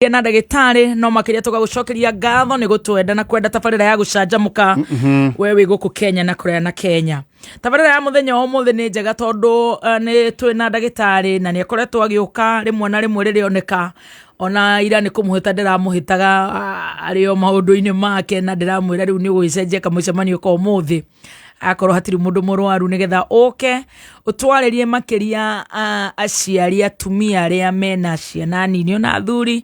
Na ndagĩtarĩ no makĩria tũgagũcokeria ngatho nĩ gũtwenda na kwenda tabarĩra ya gũcanjamũka. We wĩ gũkũ Kenya na kũraya na Kenya, tabarĩra ya mũthenya wa ũmũthĩ nĩ njega tondũ nĩ twĩ na ndagĩtarĩ na nĩ akoretwo agĩũka rĩmwe na rĩmwe rĩrĩa oneka. Ona ira nĩ kũmũhĩta ndĩramũhĩtaga, arĩ o maũndũ-inĩ make, na ndĩramwĩra rĩu nĩ ũgũgĩcenjia kamũcemanio ka ũmũthĩ akorwo hatirĩ mũndũ mũrwaru, nĩgetha ũke ũtwarĩrie makĩria aciari atumia arĩa mena ciana nini, ona athuri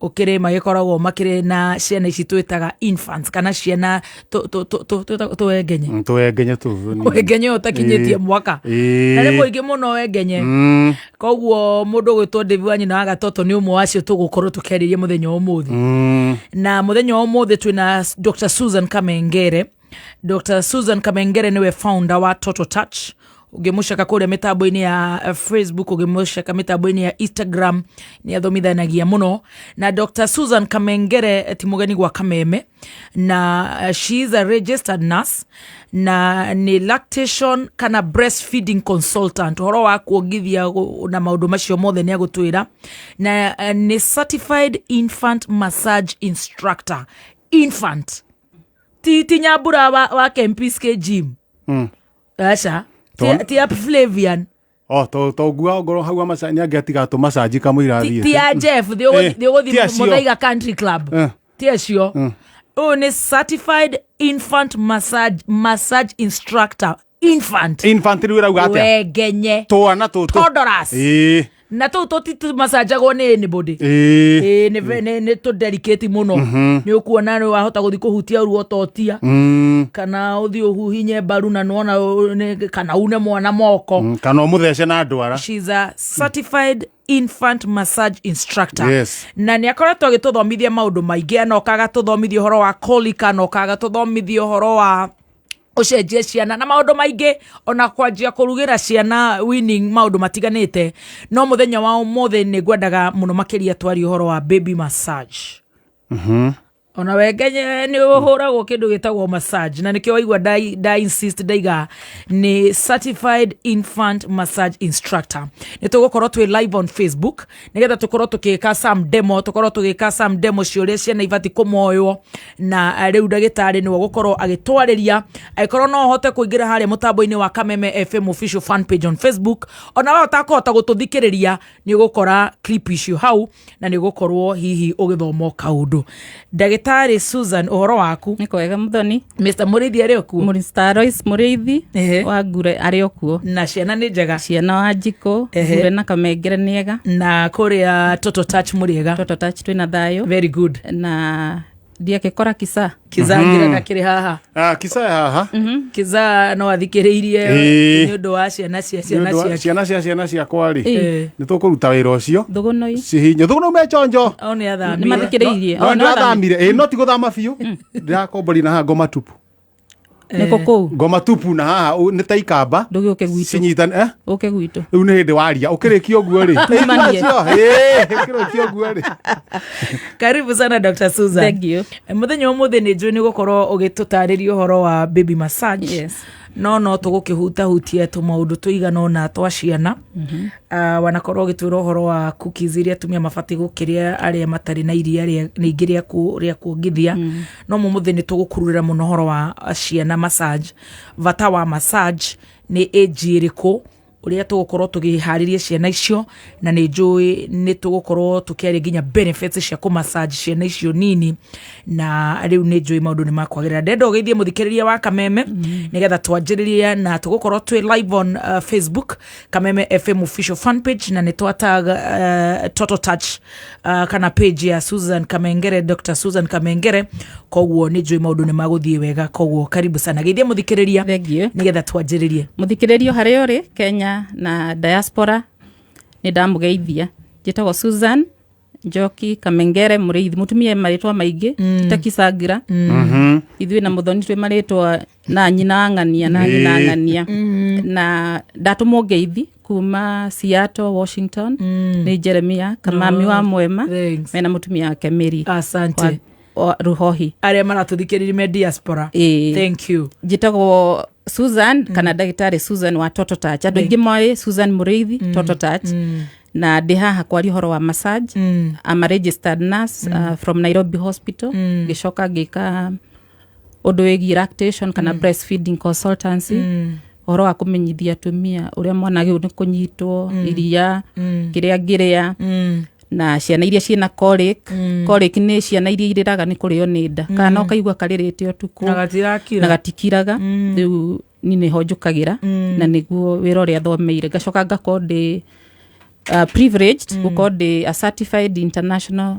ũkĩrĩ magĩkoragwo makĩrĩ na ciana ici twĩtaga infants kana ciana twĩtaga tũwengenye. Tũwengenye tũ. Wengenye ũyũ ũtakinyĩtie mwaka na nĩ mũingĩ mũno wengenye. Koguo mũndũ ũgwĩtwo Dave wa nyina wa gatoto nĩ ũmwe wacio tũgũkorwo tũkĩarĩria mũthenya wa ũmũthĩ. Na mũthenya wa ũmũthĩ twĩna Dr Susan Kamengere. Dr Susan Kamengere nĩwe founder wa Total Touch. Ũngĩmũceka kũrĩa mĩtambo-inĩ ya Facebook, ũngĩmũceka mĩtambo-inĩ ya Instagram, nĩ athomithanagia mũno. Na Dr Susan Kamengere ti mũgeni gwa Kameme, na she is a registered nurse na nĩ lactation kana breastfeeding consultant, ũhoro wa kuongithia na maũndũ macio mothe nĩ agũtwĩra, na nĩ certified infant massage instructor. Infant ti nyambura wa Kempinski gym. Aca, ti ya Flavian. Oh, to ngua ngoro hau amaca nĩ angĩatiga tũ massage kamũira ti ti ya Jeff. Ti ũgũthiĩ acio. Muthaiga Country Club. Ti acio. Ũyũ nĩ certified infant massage instructor, infant. Infant rĩu ĩrauga atĩa? Wengenye. Twana tũtũ. Toddlers. Na tũu tũtimacanjagwo nĩ anybody. Ĩĩ, nĩ tũ delicate mũno. Nĩ ũkuona nĩ wahota gũthiĩ kũhutia ruo totia kana ũthiĩ ũhuhinye mbaru na nĩwona kana une mwana moko. Kana ũmũthece na ndwara. She's a certified infant massage instructor. Na nĩ akoretwo agĩtũthomithia maũndũ maingĩ, anoka agatũthomithia ũhoro wa colic, anoka agatũthomithia ũhoro wa ũcenjie ciana na maũndũ maingĩ, ona kwanjia kũrugĩra ciana, weaning, maũndũ matiganĩte. No mũthenya wa ũmũthĩ nĩ ngwendaga mũno makĩria twarie ũhoro wa baby massage. Ona wengenye nĩ ũhũragwo kĩndũ gĩtagwo massage, na nĩkĩo waigua nda insist ndaiga nĩ certified infant massage instructor. Nĩ tũgũkorwo twĩ live on Facebook nĩgetha tũkorwo tũgĩka some demo, tũkorwo tũgĩka some demo cia ũrĩa ciana ibatiĩ kũmoywo. Na rĩu ndagĩtarĩ nĩwe ũgũkorwo agĩtwarĩria. Angĩkorwo no ũhote kũingĩra harĩa mũtambo-inĩ wa Kameme FM official fan page on Facebook, ona we ũtakũhota gũtũthikĩrĩria, nĩ ũgũkora clip icio hau na nĩ ũgũkorwo hihi ũgĩthoma o kaũndũ. Ndagĩtarĩ Susan, ũhoro waku? Nĩ kwega, Mũthoni. Mr Mũrĩithi arĩ o kuo? Mr Royce Mũrĩithi wa Ngure arĩ o kuo. Na ciana nĩ njega? Ciana wa Njikũ, Ngure na Kamengere nĩ ega. Na kũrĩa Total Touch mũrĩega? Total Touch twĩna thayũ. Very good. Na ndiakĩkora kisa. Kizangira ndakĩrĩ haha. Ah, kisa haha. Kiza no athikĩrĩirie nĩ ũndũ wa ciana cia ciana Nĩ ũndũ wa ciake. Ciana cia ciana ciakwa rĩ, nĩ tũkũruta wĩra ũcio. Thũgũnoi. Cihinyo thũgũnoi me chonjo. O nĩ Nĩ athamire. mathikĩrĩirie. No O, nĩ athamire, ĩ, no ti gũthama biũ, ndĩrakombori na haha ngoma tupu. Nĩkũ kũu? Ngoma tupu na haha nĩ ta ikamba. Ndũgĩũke gwitũ. Cinyitane, eh? Ũke gwitũ. Rĩu nĩ hĩndĩ waria ũkĩrĩkia ũguo rĩ. Tumanie. Ũkĩrĩkia ũguo rĩ. Karibu sana, Dr Susan. Thank you. Mũthenya wa ũmũthĩ nĩ njũĩ nĩ gũkorwo ũgĩtũtarĩria ũhoro wa baby massage. No tũgũkĩhutahutia tũmaũndũ tũigana ũna twa ciana. Wanakorwo ũgĩtwĩra ũhoro wa cookies iria atumia mabatiĩ gũkĩrĩa arĩa matarĩ na iria rĩingĩ rĩa kuongithia. No mũmũthĩ nĩ tũgũkururĩra mũno ũhoro wa ciana massage, bata wa massage, nĩ age ĩrĩkũ ũrĩa tũgũkorwo tũgĩharĩria ciana icio, na nĩ njũĩ nĩ tũgũkorwo tũkĩaria nginya benefits cia kũmassage ciana icio nini. Na rĩu nĩ njũĩ maũndũ nĩ makwagĩrĩra. Ndenda ũgeithie mũthikĩrĩria wa Kameme nĩgetha twanjĩrĩrie, na tũgũkorwo twĩ live on Facebook, Kameme FM official fan page, na nĩ twatag Total Touch kana page ya Susan Kamengere, Dr Susan Kamengere. Koguo nĩ njũĩ maũndũ nĩ magũthiĩ wega. Koguo karibu sana, geithie mũthikĩrĩria Thank you. nĩgetha twanjĩrĩrie. Mũthikĩrĩrio harĩa ũrĩ Kenya na diaspora, nĩ ndamũgeithia. Njĩtagwo Susan Njoki Kamengere Mũrĩithi, mũtumia marĩtwa maingĩ ta Kisangira. Ithuĩ na Mũthoni twĩ marĩtwa na nyina ng'ania na nyina ng'ania. Na ndatũmwo ngeithi kuma Seattle, Washington nĩ Jeremia Kamami wa Mwema Thanks. mena mũtumia wake Mary Asante. wa Ruhohi. Arĩa maratũthikĩrĩria me diaspora. Thank you. Njĩtagwo Susan kana ndagĩtarĩ Susan wa Toto Touch. Andũ aingĩ moĩ Susan Mũrĩithi, Toto Touch. Na ndĩ haha kwaria ũhoro wa massage. I'm a registered nurse from Nairobi Hospital. Ngĩcoka ngĩka ũndũ wĩgiĩ lactation kana breastfeeding consultancy, ũhoro wa kũmenyithia atumia ũrĩa mwana agĩrĩirwo nĩ kũnyitwo, iria kĩrĩa angĩrĩa, na ciana iria ciĩna colic. Colic nĩ ciana iria irĩraga nĩ kũrĩo nĩ nda, kana no kaigua karĩrĩte ũtukũ na gatirakira. Na gatikiraga. Rĩu ni nĩho njũkagĩra na nĩguo wĩra ũrĩa thomeire. Ngacoka ngakorwo ndĩ privileged gũkorwo ndĩ a certified international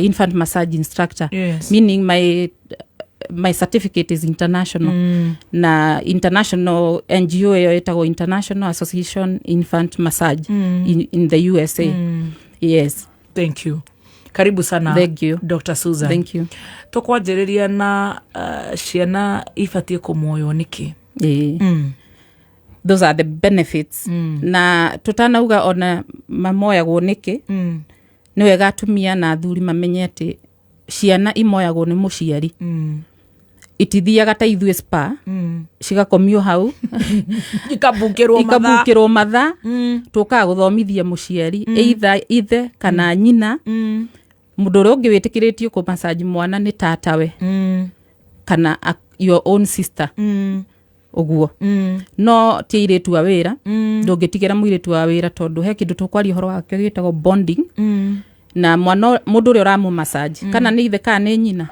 infant massage instructor, meaning my certificate is international, na international NGO ĩyo ĩtagwo International Association Infant Massage in the USA. Yes. Thank you, karibu sana. Thank you. Dr Susan. Thank you. Tũkwanjĩrĩria na ciana ibatiĩ kũmoywo nĩkĩ? Ĩĩ. Those are the benefits. Na tutanauga ona mamoyagwo nĩkĩ, nĩ wega atumia na athuri mamenye atĩ ciana imoyagwo nĩ mũciari. Itithiaga ta ithuĩ spa, cigakomio hau, ikabukĩrwo mathaa. Ikabukĩrwo mathaa. Tũkaga gũthomithia mũciari, either ithe kana nyina. Mũndũ ũrĩa ũngĩ wĩtĩkĩrĩtio kũmacaji mwana nĩ tatawe kana your own sister, ũguo. No ti airĩtu a wĩra. Ndũngĩtigĩra mũirĩtu wa wĩra, tondũ he kĩndũ tũkwaria ũhoro wakĩo gĩtagwo bonding na mwana. Mũndũ ũrĩa ũramũ massage, kana nĩ ithe kana nĩ nyina,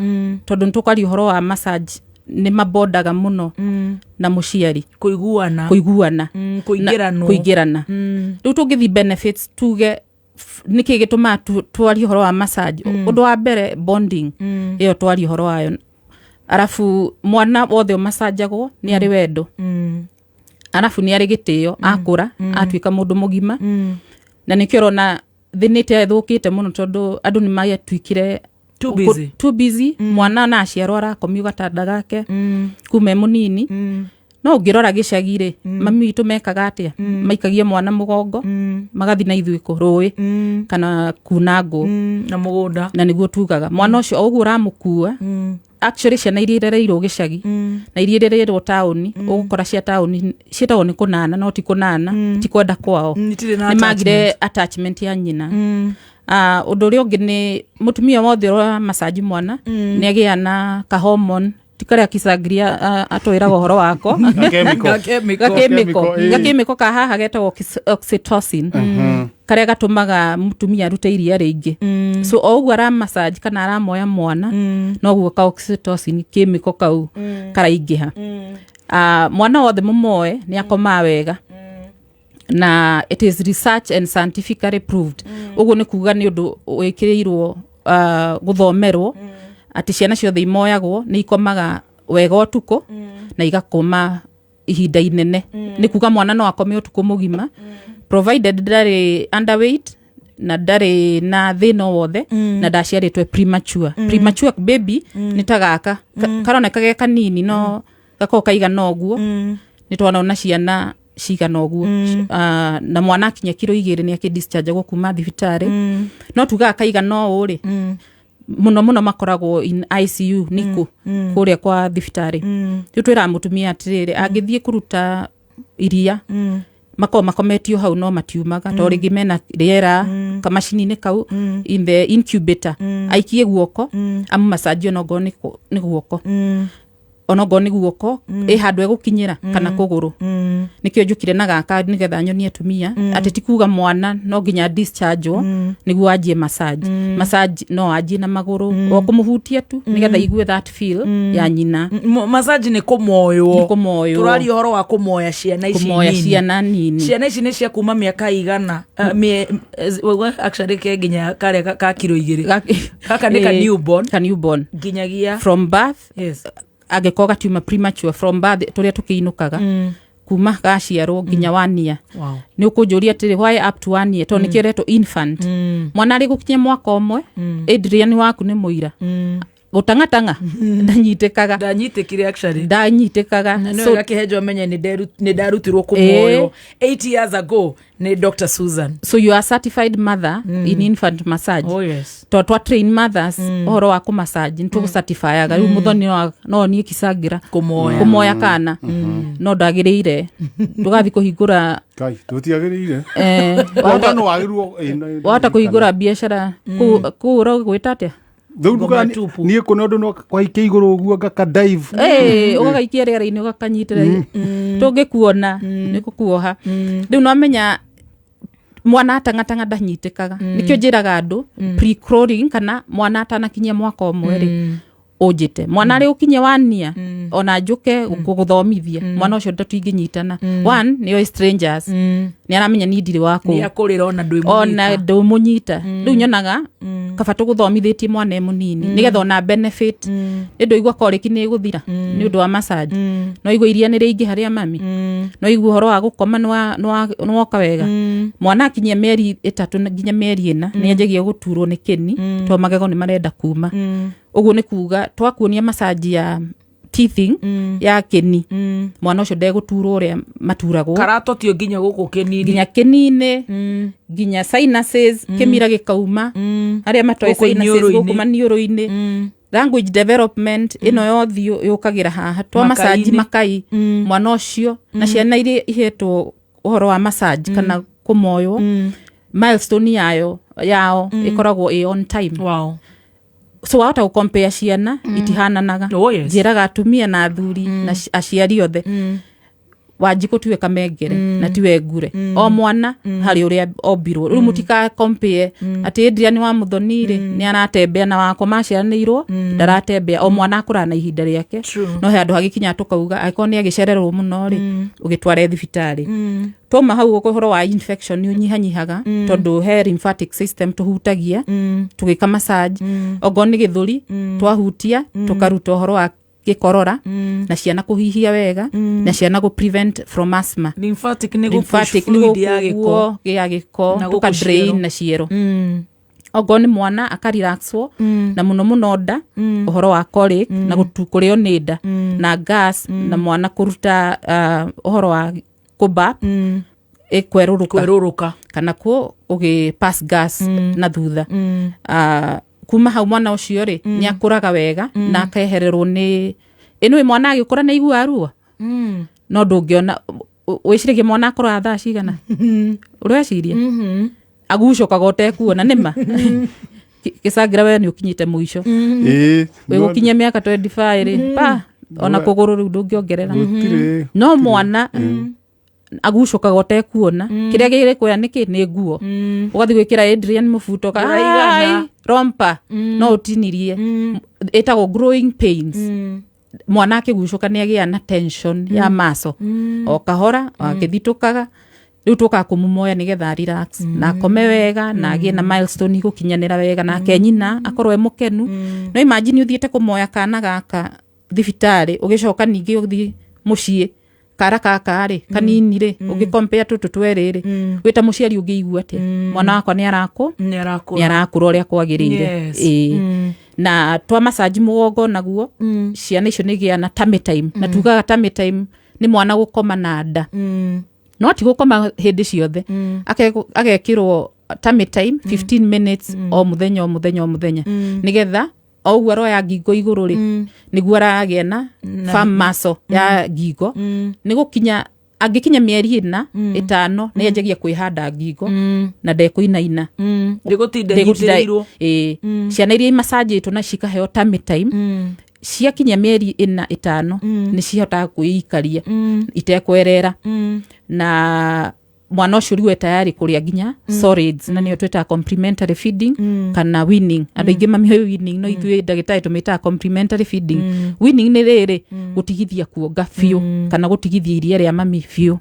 tondũ nĩ tũkwaria ũhoro wa massage, nĩ mabondaga mũno na mũciari. Kũiguana. Kũiguana. Kũingĩranwo. Kũingĩrana. Rĩu tũngĩthi benefits, tuge nĩkĩ gĩtũmaga twarie ũhoro wa massage? Ũndũ wa mbere, bonding ĩyo twarie ũhoro wayo. Arabu mwana wothe ũmacanjagwo nĩ arĩ wendo, arabu nĩ arĩ gĩtĩo akũra atuĩka mũndũ mũgima. Na nĩkĩo ũrona thĩ nĩ ĩthũkĩte mũno, tondũ andũ nĩ matuĩkire Too busy. Too busy. Mwana na aciarwo arakomio gatanda gake kuma e mũnini. No ũngĩrora gĩcagi rĩ, mami witũ mekaga atĩa? Maikagia mwana mũgongo, magathi na ithuĩ kũ rũĩ kana kuna ngũ. Na mũgũnda. Na nĩguo tugaga mwana ũcio o ũguo ũramũkua. Actually, ciana iria irereirwo gĩcagi na iria irereirwo taũni, ũgũkora cia taũni ciĩtagwo nĩ kũnana, no ti kũnana, ti kwenda kwao. Itirĩ na Nĩ magire attachment ya nyina. Ah, ũndũ ũrĩa ũngĩ nĩ mũtumia wothe ũrĩa macaji mwana nĩ agĩa na ka hormone, ti karĩa kicangiria atwĩraga ũhoro wako. Gakemiko. Gakemiko. Gakemiko. Ĩĩ. Gakemiko ka haha getagwo oxytocin, karĩa gatũmaga mũtumia arute iria rĩingĩ. So o ũguo aramassage kana aramoya mwana, noguo ka oxytocin kemiko kau karaingĩha. Ah, mwana wothe mũmoe nĩ akomaga wega, na it is research and scientifically proved. Ũguo nĩ kuga nĩ ũndũ wĩkĩrĩirwo gũthomerwo atĩ ciana ciothe imoyagwo nĩ ikomaga wega ũtukũ na igakoma ihinda inene. Nĩ kuga mwana no akome ũtukũ mũgima, provided ndarĩ underweight na ndarĩ na thĩna o wothe na ndaciarĩtwe premature. Premature baby nĩ ta gaka karoneka ge kanini, no gakorwo kaigana ũguo. Nĩ twanona ciana cigana ũguo. Ah, na mwana akinya kiro 2 nĩ akĩdischargeagwo kuma thibitarĩ. No tugaga kaigana ũũ rĩ, mũno mũno makoragwo in ICU nĩkũ kũrĩa kwa thibitarĩ. Rĩu twĩraga mũtumia atĩrĩrĩ, angĩthiĩ kũruta iria, makoragwo makometio hau no matiumaga, to rĩngĩ mena rĩera kamacini-inĩ kau in the incubator, aikie guoko amũmacanjie, onokorwo nĩ guoko, onokorwo nĩ guoko ĩ handũ egũkinyĩra kana kũgũrũ. Nĩkĩo njũkire na gaka, nĩgetha nyonie atumia atĩ ti kuga mwana no nginya dischargewo nĩguo anjie massage. Massage no anjie na magũrũ, o kũmũhutia tu nĩgetha igue that feel ya nyina. Massage nĩ kũmoywo. Nĩ kũmoywo. Tũraria ũhoro wa kũmoya ciana ici Kũmoya nini. Ciana nini. Ciana ici nĩ cia kuma mĩaka igana? Actually ke nginya karĩa ka kiro 2. Gaka nĩ ka newborn. Ka newborn. Nginyagia From birth. Angĩkorwo gatiuma premature, from birth tũrĩa tũkĩinũkaga, kuma gaciarwo nginya 1 year. Nĩ ũkũnjũria atĩrĩ, why up to 1 year? Tondũ nĩkĩo ĩretwo infant. Mwana arĩ gũkinya mwaka 1, Adrian waku nĩ mũira. Gũtang'atang'a ndanyitĩkaga. Ndanyitĩkire actually. Ndanyitĩkaga. Na nĩ So, wega kĩhenjo amenye nĩ ndarutirwo kũmoyo 8 years ago nĩ Dr Susan. So you are certified mother in infant massage. Oh yes. To twa train mothers ũhoro wa kũmassage, nĩ tũgũcertifyaga. Rĩu mũthoni no niĩ kicangira Kũmoya. Kũmoya kana no ndagĩrĩire ndũgathiĩ kũhingũra. Kai tũtiagĩrĩire. Wahota no wagĩrĩirwo wahota kũhingũra biacara kũu ũragwĩta atĩa? Rĩu Ngoma tupu. niĩ kũna ũndũ no kwaikia igũrũ ũguo ngaka dive. Ũgagaikia rĩera-inĩ, ũgakanyitĩra, tũngĩkuona nĩ gũkuoha. Rĩu no menya mwana atang'atang'a ndanyitĩkaga, nĩkĩo njĩraga andũ pre-crawling, kana mwana atanakinyia mwaka ũmwe rĩ, ũnjĩte mwana arĩ ũkinye wania ona njũke gũgũthomithia mwana ũcio tũtingĩnyitana. One, nĩoĩ strangers, nĩ aramenya niĩ ndirĩ wa kũu. Nĩ akũrĩra ona Ona ndwĩmũnyita. ndũmũnyita. Rĩu nyonaga kaba tũgũthomithĩtie mwana e mũnini, nĩgetha ona benefit nĩ ndũigua colic nĩ ĩgũthira nĩ ũndũ wa massage, no igua iria nĩ rĩingĩ harĩa mami, no igua ũhoro wa gũkoma nĩ woka wega. Mwana akinyia mĩeri 3 nginya mĩeri 4 nĩ anjagia gũturwo nĩ kĩni, tondũ magego nĩ marenda kuma. Ũguo nĩ kuga twakuonia massage ya teething ya kĩni, mwana ũcio ndegũturwo ũrĩa maturagwo. Karatotio nginya gũkũ kĩnini. Nginya kĩni-inĩ, nginya sinuses, kĩmira gĩkauma arĩa matoĩ Gũkũ sinuses iniũrũ-inĩ. Gũkũ maniũrũ-inĩ. Language development ĩno yothiũ yũkagĩra haha twa massage. Makai-inĩ. Makai mwana ũcio na ciana iria ihetwo ũhoro wa massage kana kũmoywo, milestone yayo yao ĩkoragwo ĩ on time. So wahota gũcompare ciana itihananaga. Oh, yes. Njĩraga atumia na athuri na aciari othe, Wanjikũ tiwe Kamengere na tiwe Ngure, o mwana harĩ ũrĩa ombirwo. Rĩu mũtika compare atĩ Adrian wa Mũthoni rĩ nĩ aratembea na wakwa maciaranĩirwo ndaratembea. O mwana akũraga na ihinda rĩake. No he handũ hagĩkinya tũkauga angĩkorwo nĩ agĩcererwo mũno rĩ, ũgĩtware thibitarĩ. Twauma hau, ũhoro wa infection nĩ ũnyihanyihaga, tondũ he lymphatic system tũhutagia tũgĩka massage. Ongorwo nĩ gĩthũri twahutia, tũkaruta ũhoro wa gĩkorora na ciana kũhihia wega na ciana gũ prevent from asthma. Lymphatic nĩ gũ push Lymphatic nĩ fluid ya gĩko. gũkuo gĩa gĩko Na gũkũ tũka drain ciero. Na ciero. Ongorwo nĩ mwana akarelaxwo, na mũno mũno nda, ũhoro wa colic na kũrĩo nĩ nda na gas na mwana kũruta ũhoro wa kũba ĩkwerũrũka. Kwerũrũka. Kana kũ ũgĩ pass gas na thutha. Kuma hau mwana ũcio rĩ nĩ akũraga wega na akehererwo nĩ ĩno. Ĩ mwana agĩkũra nĩ aiguaga ruo, no ndũngĩona. Wĩciragia mwana akũraga thaa cigana? Ũreciria agucũkaga ũtekuona nĩma. Gĩcangira we nĩ ũkinyĩte mũico. Ĩĩ. Wĩgũkinyia mĩaka 25 rĩ, pa ona kũgũrũ rĩu ndũngĩongerera. Gũtirĩ. No mwana agucũkaga ũtekuona. Kĩrĩa gĩgĩkwĩra nĩkĩ nĩ nguo ũgathiĩ gwĩkĩra Adrian mũbuto ka Ndũraigana. "Ai, romper no ũtinirie." Ĩtagwo growing pains. Mwana akĩgucũka nĩ agĩa na tension ya maso o kahora o akĩthitũkaga. Rĩu tũkaga kũmumoya nĩgetha relax na akome wega na agĩe na milestone igũkinyanĩra wega, nake nyina akorwo e mũkenu. No imagine ũthiĩte kũmoya kana gaka thibitarĩ, ũgĩcoka ningĩ ũthiĩ mũciĩ kara gaka rĩ kanini rĩ, ũngĩ compare tũtũ twerĩ rĩ, wĩ ta mũciari ũngĩigua atĩa? Mwana wakwa nĩ arakũ nĩ nĩ arakũra. Arakũra ũrĩa kwagĩrĩire. Ĩĩ. Na twa massage mũgongo naguo, ciana icio nĩ gĩa na tummy time, na tugaga tummy time nĩ mwana gũkoma na nda, no ti gũkoma hĩndĩ ciothe. Agekĩrwo tummy time 15 minutes o mũthenya o mũthenya o mũthenya, nĩgetha o ũguo aroya ngingo igũrũ rĩ, nĩguo aragĩa na firm muscle ya ngingo. Nĩ gũkinya angĩkinya mĩeri 4 5, nĩ anjagia kwĩhanda ngingo na ndekũinaina. Ndĩgũtinda Ndĩgũtinda- nyitĩrĩirwo. Ĩĩ. Ciana iria imacanjĩtwo na cikaheo tummy time, ciakinya mĩeri 4 5, nĩ cihotaga kwĩikaria itekwerera, na mwana ũcio rĩu e tayari kũrĩa nginya solids, na nĩyo twĩtaga complementary feeding kana weaning. Andũ aingĩ mamĩoĩ weaning, no ithuĩ ndagĩtarĩ tũmĩtaga complementary feeding. Weaning nĩ rĩrĩ gũtigithia kuonga biũ kana gũtigithia iria rĩa mami biũ,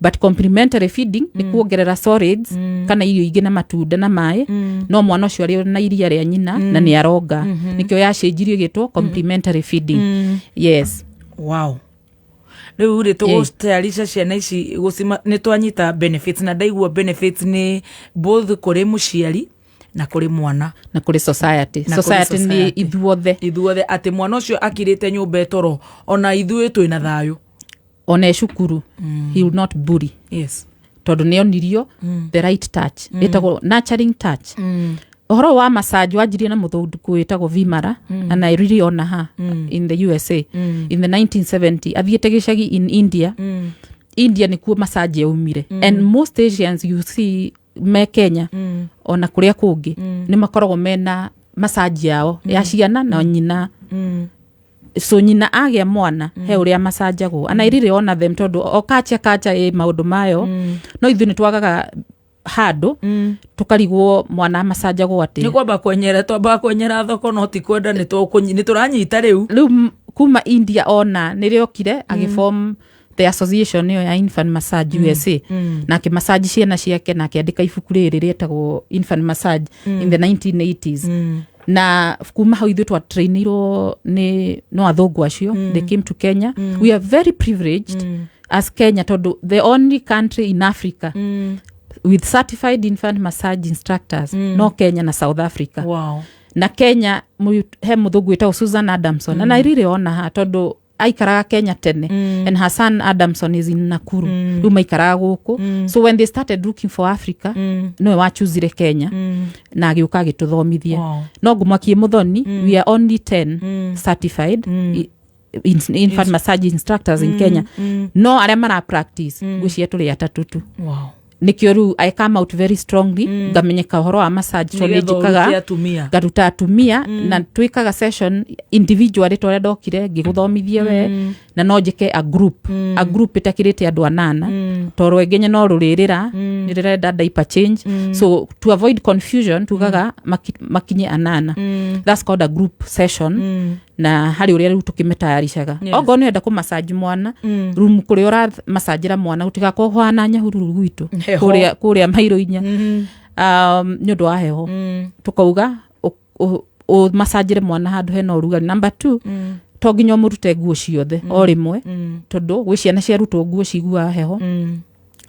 but complementary feeding nĩ kuongerera solids kana irio ingĩ na matunda na maĩ, no mwana ũcio arĩ na iria rĩa nyina na nĩ aronga. Nĩkĩo yacenjirio ĩgĩtwo complementary feeding, yes. Wow. Rĩu rĩ, tũgũtayarisha ciana ici gũcima nĩ twanyita benefits, na ndaigua benefits nĩ both kũrĩ mũciari Na kũrĩ mwana. Na kũrĩ society. Na kũrĩ Society nĩ society. Ithuothe. Ithuothe, atĩ mwana ũcio akirĩte nyũmba ĩtoro, ona ithuĩ twĩna thayũ. Ona e cukuru, he will not bully, tondũ nĩ onirio the right touch, ĩtagwo nurturing touch. Ũhoro wa massage wanjirie na mũthũngũ wĩtagwo Vimara, and I really honor her, in the USA in the 1970. Athiĩte gĩcagi in India. India nĩkuo massage yaumire, and most Asians you see me Kenya, ona kũrĩa kũngĩ, nĩ makoragwo mena massage yao ya ciana na nyina. So nyina agĩa mwana, he ũrĩa macanjagwo, and I really honor them, tondũ o kacha kacha ĩ maũndũ mayo, no ithuĩ nĩ twagaga handũ tũkarigwo mwana macanjagwo Nĩ atĩa. kwamba kwenyera, twambaga kwenyera thoko, no ti kwenda. Nĩ tũranyita rĩu. Rĩu kuma India ona nĩrĩokire agĩform the association ĩyo ya infant massage USA, na akĩmassage ciana ciake na akĩandĩka ibuku rĩrĩ rĩetagwo Infant Massage in the 1980s. Na kuma hau ithuĩ twatrainirwo nĩ no athũngũ acio. They came to Kenya. We are very privileged as Kenya, tondũ the only country in Africa with certified infant massage instructors no Kenya na South Africa. Na Kenya he mũthũngũ wĩtagwo Susan Adamson, na I really honor her, tondũ aikaraga Kenya tene, and her son Adamson is in Nakuru. Rĩu maikaraga gũkũ. So when they started looking for Africa, nĩwe wachuzire Kenya na agĩũka agĩtũthomithia. No ngũmakie mũthoni, we are only 10 certified infant massage instructors in Kenya, no arĩa mara practice ngwĩciria tũrĩ atatũ tu. Nĩkĩo rĩu I come out very strongly, ngamenyeka ũhoro wa massage, tondũ nĩ Nĩgetha ũrute njĩkaga atumia. Ngaruta atumia, na twĩkaga session individually, ta ũrĩa ndokire ngĩgũthomithie we, na no njĩke a group, a group ĩtakĩrĩte andũ anana, tondũ rwengenye no rũrĩrĩra nĩ rĩrenda diaper change. So to avoid confusion, tugaga makinye anana. That's called a group session. Na harĩ ũrĩa rĩu tũkĩmetayarishaga. Ongorwo nĩ ũrenda kũmassage mwana, room kũrĩa ũramasajĩra mwana gũtigakorwo kũhana Nyahururu gwitũ. Heho. Kũrĩa mairũ inya, nĩ ũndũ wa heho. Tũkauga ũmacanjĩre mwana handũ hena ũrugarĩ. Number two, to nginya ũmũrute nguo ciothe o rĩmwe, tondũ gwĩ ciana ciarutwo nguo ciguaga heho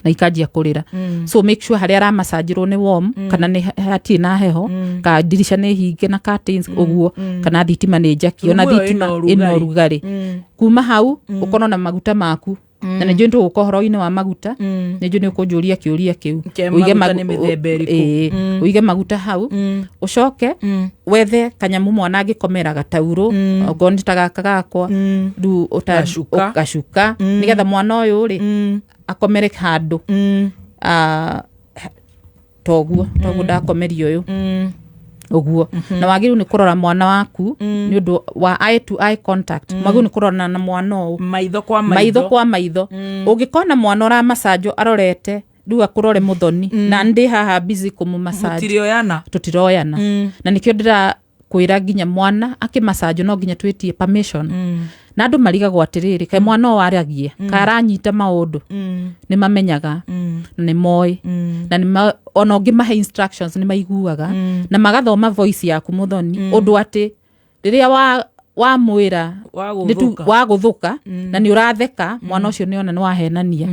na ikanjia kũrĩra. So make sure harĩa aramacanjĩrwo nĩ warm, kana nĩ hatirĩ na heho, ka ndirica nĩ hinge na curtains ũguo, kana thitima nĩ njaki ona Rumu ĩyo thitima ĩna ĩna ũrugarĩ. Ũrugarĩ. Kuma hau ũkorwo na maguta maku, na nĩ njũĩ tũgũka ũhoro-inĩ wa maguta, nĩ njũĩ nĩ ũkũnjũria kĩũria kĩu. Kĩa Ũige maguta nĩ mĩthemba ĩrĩkũ? Ĩĩ, ũige maguta hau, ũcoke wethe kanyamũ mwana angĩkomera, gataurũ, okorwo nĩ ta gaka gakwa rĩu Gacuka. Gacuka, nĩgetha mwana ũyũ rĩ akomere handũ. Ah, toguo ndakomeria ũyũ ũguo. Na wagĩrĩirwo nĩ kũrora mwana waku nĩ ũndũ wa eye to eye contact. Mwagĩrĩirwo nĩ kũrorana na mwana ũũ, maitho kwa maitho kwa maitho. Ũngĩkona mwana ũramacanjo arorete rĩu akũrore mũthoni, na ndĩ haha busy kũmũmassage, Mũtirĩoyana. Tũtiroyana. Na nĩkĩo ndĩra kwĩra nginya mwana akĩmacanjo no nginya twĩtie permission. Na andũ marigagwo atĩrĩrĩ, kaĩ mwana ũyũ aragia, kaĩ aranyita maũndũ? Nĩ mamenyaga na nĩ moĩ, na ona ũngĩmahe instructions nĩ maiguaga na magathoma voice yaku mũthoni, ũndũ atĩ rĩrĩa wa wamwĩra Wagũthũka. Wagũthũka na nĩ ũratheka, mwana ũcio nĩ ona nĩ wahenania.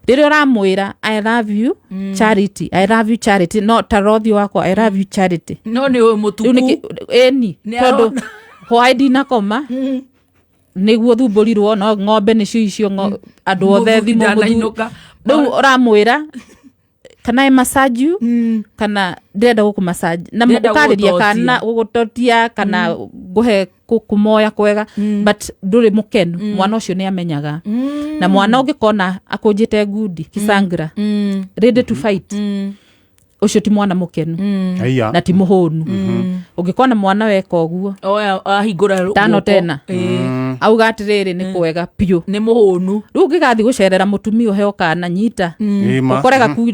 Rĩrĩa ũramwĩra "I love you, Charity, I love you, Charity", no ta rothiũ wakwa, "I love you, Charity". No nĩ ũyũ Rĩu mũtuku. Ĩni Nĩ tondũ arona. hwaĩ ndinakoma nĩguo thumbũrirwo no ng'ombe nĩcio icio andũ othe Mũthuri thimũ ndanainũka. Rĩu ũramwĩra, "Can I massage you?" Kana "Ndĩrenda gũkũ massage", na Ndĩrenda ũkarĩria gũgũtotia. kana gũgũtotia kana ngũhe kũmoya kwega, but ndũrĩ mũkenu. Mwana ũcio nĩ amenyaga. Na mwana ũngĩkona akũnjĩte ngundi kisangra, ready to fight, ũcio ti mwana mũkenu Haiya. na ti mũhũnu. Ũngĩkona mwana weka ũguo Oya ahingũra tano guoko. tena, auga atĩrĩrĩ, nĩ kwega biũ. Nĩ mũhũnu. Rĩu ũngĩgathiĩ gũcerera mũtumia ũheo kana nyita, Ĩma. ũkore gaku,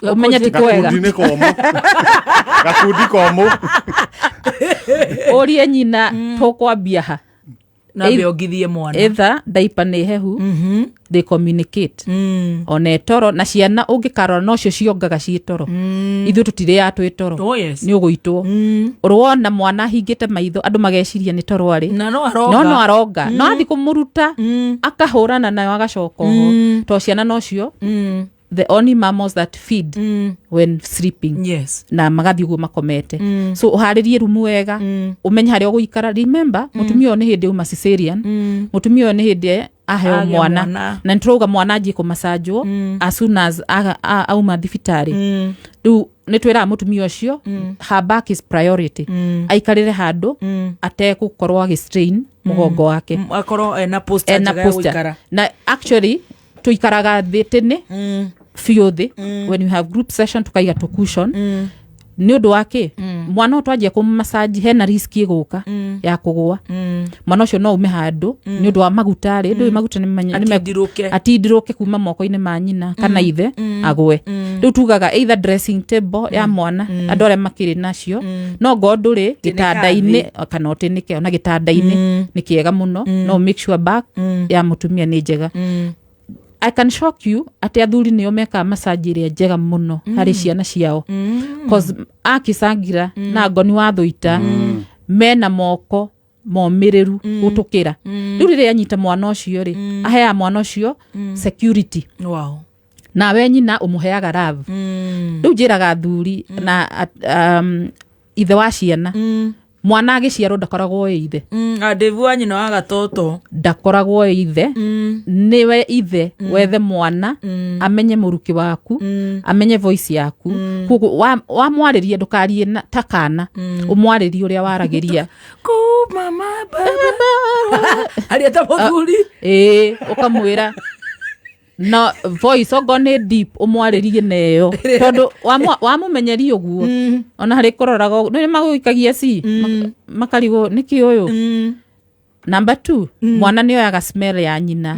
ũmenye ti kwega. Gakundi nĩ komũ, gakundi komũ. Ũrie nyina, tũkwambia ha? Na mbĩongithie mwana. Either diaper nĩ hehu. They communicate ona ĩtoro. Na ciana ũngĩkarora nocio ciongaga ciĩ toro. Ithuĩ tũtirĩaga twĩ toro. Oh, yes. Nĩ ũgũitwo. Ũrwona mwana ahingĩte maitho, andũ mageciria nĩ toro arĩ, Na no aronga. no no aronga. No athi kũmũruta, akahũrana nayo, agacoka oho, to ciana nocio. The only mammals that feed when sleeping. Na magathiĩ ũguo makomete. So ũharĩrie rumu wega, ũmenye harĩa ũgũikara. Remember, mũtumia ũyũ nĩ hĩndĩ uma cesarean, mũtumia ũyũ nĩ hĩndĩ aheo Agĩa mwana, mwana. Na nĩ tũrauga mwana anjie kũmacanjwo as soon as auma thibitarĩ. Rĩu nĩ twĩraga mũtumia ũcio her back is priority, aikarĩre handũ ategũkorwo agĩ strain mũgongo wake. Akorwo ena posture Ena njega ya posture. gũikara. Na actually tuikaraga thĩ tene biũ thĩ. When you have group session, tukaiga tũ cushion. Nĩ ũndũ wa kĩ? Mwana ũyũ twanjia kũmacaji, hena risk ĩgũka ya kũgũa. Mwana ũcio no ume handũ nĩ ũndũ wa maguta rĩ, ndũĩ maguta Atindirũke. Atindirũke kuma moko-inĩ ma nyina kana ithe, agwe. Rĩu tugaga either dressing table ya mwana, andũ arĩa makĩrĩ nacio, no ngoo ndũrĩ gĩtanda-inĩ kana ũtĩnĩke ona gĩtanda-inĩ nĩ kĩega mũno. No make sure back ya mũtumia nĩ njega. I can shock you atĩ athuri nĩo mekaga massage ĩrĩa njega mũno harĩ ciana ciao, cause akicangira na ngoni wa thũita mena moko momĩrĩru gũtũkĩra. Rĩu rĩrĩa anyita mwana ũcio rĩ, aheaga mwana ũcio security. Nawe nyina ũmũheaga love. Rĩu njĩraga athuri na ithe wa ciana, mwana agĩciarwo ndakoragwo ĩ ithe. Andevu wa nyina wa gatoto. Ndakoragwo ĩ ithe. Nĩwe ithe wethe mwana amenye mũrukĩ waku, amenye voice yaku. Koguo wamwarĩria ndũkarie ta kana, ũmwarĩrie ũrĩa waragĩria. Kuma mababa aria ta mũthuri. Ĩĩ, ũkamwĩra na voice okorwo nĩ deep, ũmwarĩrie neyo, tondũ wamũmenyeria ũguo ona harĩ kũroraga ũguo, nĩ magũikagia ci makarigwo nĩkĩ ũyũ. Number two, mwana nĩ oyaga smell ya nyina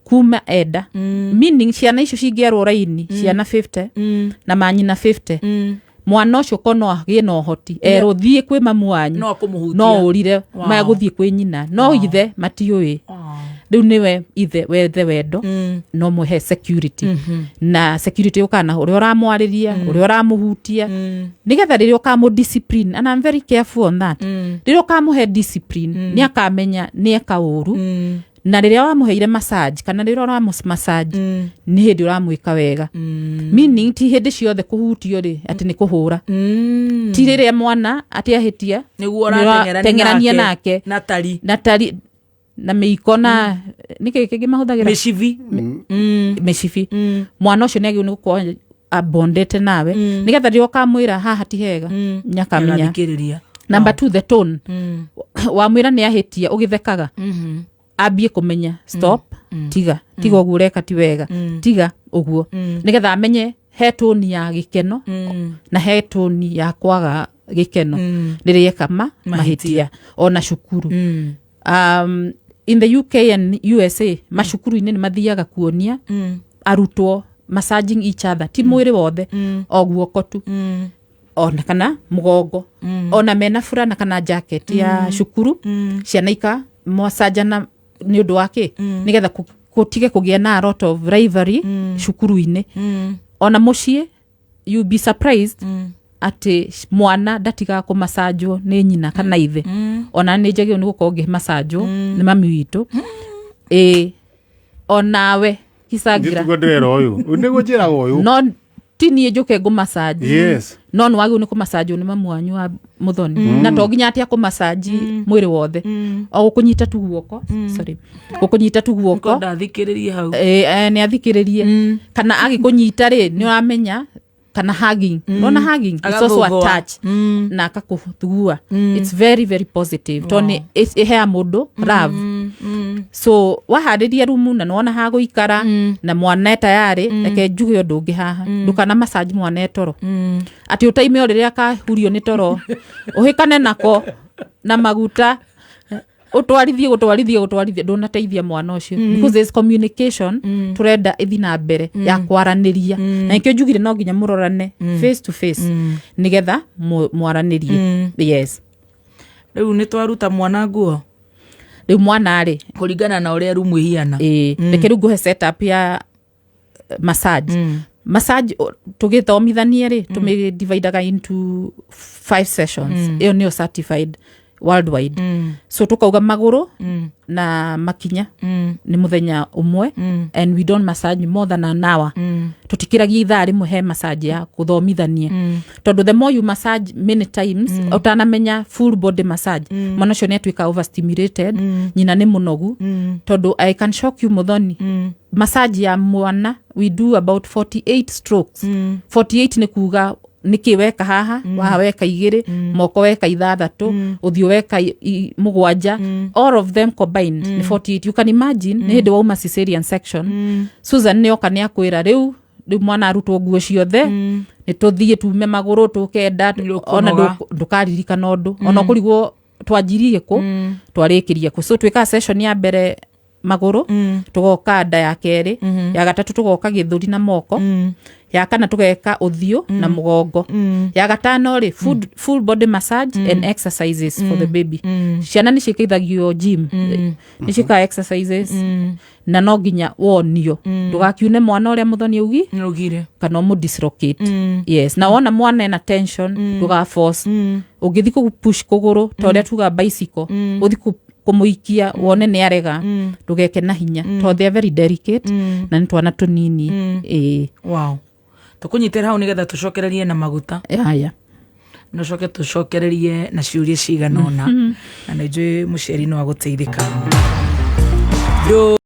kuma enda, meaning ciana icio cingĩerwo raini, ciana 50 na manyina 50, mwana ũcio ko no agĩe na ũhoti erwo thiĩ kwĩ mamu wanyu, No akũmũhutia. No ũrire magũthiĩ kwĩ nyina, no ithe matiũĩ. Rĩu nĩwe ithe wethe wendo, no mũhe security, na security yũkaga na ũrĩa ũramwarĩria, ũrĩa ũramũhutia, nĩgetha rĩrĩa ũkamũ discipline, and I'm very careful on that, rĩrĩa ũkamũhe discipline nĩ akamenya nĩ eka ũru, na rĩrĩa wamũheire massage kana rĩrĩa ũramũ massage nĩ hĩndĩ ũramwĩka wega, meaning ti hĩndĩ ciothe kũhutio rĩ atĩ nĩ kũhũra, ti rĩrĩa mwana atĩ ahĩtia nĩguo nĩ ũrateng'erania ũrateng'erania nake. Na tari. Na tari na mĩiko na nĩkĩ kĩngĩ mahũthagĩra? Mĩcibi. Mĩcibi. Mwana ũcio nĩ agĩrĩirwo nĩ gũkorwo abondete nawe, nĩgetha rĩrĩa ũkamwĩra haha ti hega, nĩakamenya. Agathikĩrĩria. Number two, the tone. Wamwĩra nĩ ahĩtia ũgĩthekaga, ambie kũmenya stop, tiga, tiga ũguo ũreka ti wega, tiga ũguo, nĩgetha amenye he tone ya gĩkeno na he tone ya kwaga gĩkeno rĩrĩa eka mahĩtia. Ona cukuru, in the UK and USA, macukuru-inĩ nĩ mathiaga kuonia arutwo massaging each other, ti mwĩrĩ wothe, o guoko tu ona kana mũgongo, ona mena burana kana jacket ya cukuru, ciana ika macanjana. Nĩ ũndũ wa kĩ? Nĩgetha gũtige kũgĩa na a lot of rivalry cukuru-inĩ. Ona mũciĩ, you be surprised atĩ mwana ndatigaga kũmacanjwo nĩ nyina kana ithe. Ona nĩ njagĩrĩirwo nĩ gũkorwo ngĩmacanjwo nĩ mami witũ, ĩĩ, onawe kicangira. Nĩguo ndĩrera ũyũ, nĩguo njĩraga ũyũ. No ti niĩ njũke ngũmacanji. No nĩ wagĩrĩirwo nĩ kũmacanjwo nĩ mamu wanyu wa mũthoni, na to nginya atĩ akũmacanji mwĩrĩ wothe, o gũkũnyita tu guoko, sorry, gũkũnyita tu guoko. Ndathikĩrĩrie hau. Nĩ athikĩrĩrie, kana agĩkũnyita rĩ, nĩ ũramenya, kana hugging. Nona hugging it's also a Agathũthũa. touch na akakũthugua. It's very very positive tondũ nĩ ĩheaga mũndũ love. So waharĩria rumu na nĩwona ha gũikara na mwana e tayarĩ, reke njuge ũndũ ũngĩ haha: ndũkana massage mwana e toro, atĩ ũtaime o rĩrĩa akahurio nĩ toro, ũhĩkane nako na maguta, ũtwarithie, gũtwarithie, gũtwarithie, ndũnateithia mwana ũcio, because there's communication tũrenda ĩthi na mbere ya kwaranĩria, na nĩkĩo njugire no nginya mũrorane face to face nĩgetha mwaranĩrie, yes. Rĩu nĩ twaruta mwana nguo. Rĩu mwana rĩ, kũringana na ũrĩa rumu ĩhiana. Ĩĩ, reke rĩu ngũhe setup ya massage. Massage tũgĩthomithanie rĩ, tũmĩ dividaga into five sessions. Ĩyo nĩyo certified. Worldwide. So tukauga magũrũ na makinya nĩ mũthenya ũmwe, and we don't massage more than an hour. Tũtikĩragia ithaa rĩmwe he massage ya gũthomithania, tondũ the more you massage many times, ũtanamenya full body massage, mwana ũcio nĩ atuĩka overstimulated, nyina nĩ mũnogu. Tondũ I can shock you, Muthoni, massage ya mwana, we do about 48 strokes. 48 nĩ kuga nĩkĩ weka haha, waha weka igĩrĩ, moko weka ithathatũ, ũthiũ weka mũgwanja, all of them combined nĩ 48. You can imagine, nĩ hĩndĩ wauma cesarean section, Susan nĩ oka nĩ akwĩra rĩu rĩu mwana arutwo nguo ciothe, nĩ tũthiĩ tume magũrũ tũkenda. Nĩũkũnoga. Ona ndũkaririkana ũndũ, ona ũkũrigwo twanjirie kũ, twarĩkĩrie kũ. So twĩkaga session ya mbere magũrũ, tũgoka nda ya kerĩ, ya gatatũ tũgoka gĩthũri na moko, ya kana tũgeka ũthiũ na mũgongo, ya gatano rĩ full body massage and exercises for the baby. Ciana nĩ ciĩkithagio gym, nĩ ciĩkaga exercises, na no nginya wonio ndũgakiune mwana ũrĩa Mũthoni augi Nĩaugire. Kana ũmũ dislocate. Yes, na wona mwana ena tension, ndũga force. Ũngĩthi kũ push kũgũrũ ta ũrĩa tuga bicycle, ũthi kũmũikia wone nĩ arega, ndũgeke na hinya, tondũ they are very delicate na nĩ twana tũnini, ĩĩ. Wow, tũkũnyitĩra hau nĩgetha tũcokererie na maguta. Haya. Na ũcoke tũcokererie na ciũria cigana ũna, na nĩ njũĩ mũciari no agũteithĩka. Ndũ